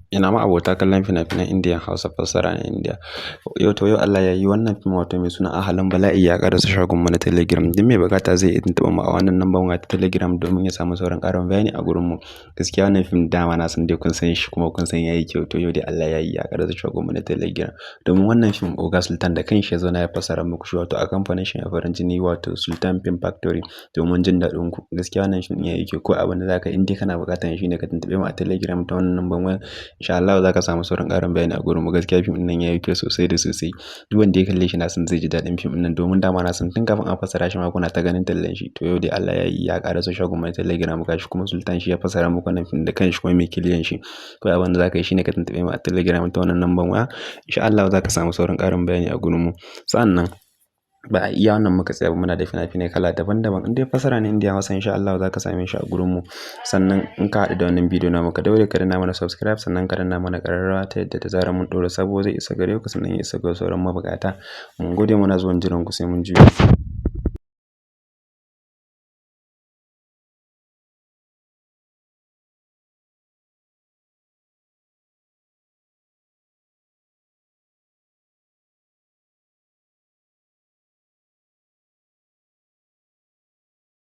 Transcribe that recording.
Ina ma abota kallon fina-finan Indiyan Hausa fassara na Indiya. Yau to yau Allah ya yi wannan fim wato mai suna Ahalin Bala'i ya ƙaraso shagon mu na Telegram. Duk mai buƙata zai iya tuntuɓar mu a wannan lambar waya ta Telegram domin ya samu sauran ƙarin bayani a gurin mu. Gaskiya wannan fim dama na san dai kun san shi kuma kun san yayi kyau, to yau dai Allah ya yi ya ƙaraso shagon mu na Telegram. Domin wannan fim Oga Sultan da kanshi ya zauna ya fassara muku shi wato a kamfanin shi mai farin jini wato Sultan Film Factory domin jin daɗin ku. Gaskiya wannan fim yayi kyau, ko abin da zaka yi in dai kana buƙatar shi ne ka tuntuɓe mu a Telegram ta wannan lambar waya. Insha Allahu za ka samu sauran ƙarin bayani a gurin mu. Gaskiya fim ɗin nan yayi kyau sosai da sosai. Duk wanda ya kalle shi na san zai ji daɗin fim ɗin nan domin dama na san tun kafin a fassara shi ma kuna ta ganin tallan shi. To yau dai Allah ya yi ya ƙaraso shagon mu na Telegram gashi kuma Sultan shi ya fassara muku wannan fim da kanshi kuma mai kiliyan shi. Kawai abin da za ka yi shine ka tuntuɓe mu a Telegram ta wannan lambar waya. Insha Allahu za ka samu sauran ƙarin bayani a gurin mu. Sa'annan ba a iya wannan muka tsaya ba, muna da fina-finai kala daban daban. In dai fassara ne Indiyan Hausa, insha Allahu za ka same shi a gurin mu. Sannan in ka haɗu da wannan bidiyo namu, ka daure ka danna mana subscribe, sannan ka danna mana ƙararrawa ta yadda da zarar mun ɗora sabo zai isa gare ku, sannan ya isa ga sauran mabukata. Mun gode, muna zuwan jiran ku, sai mun ji.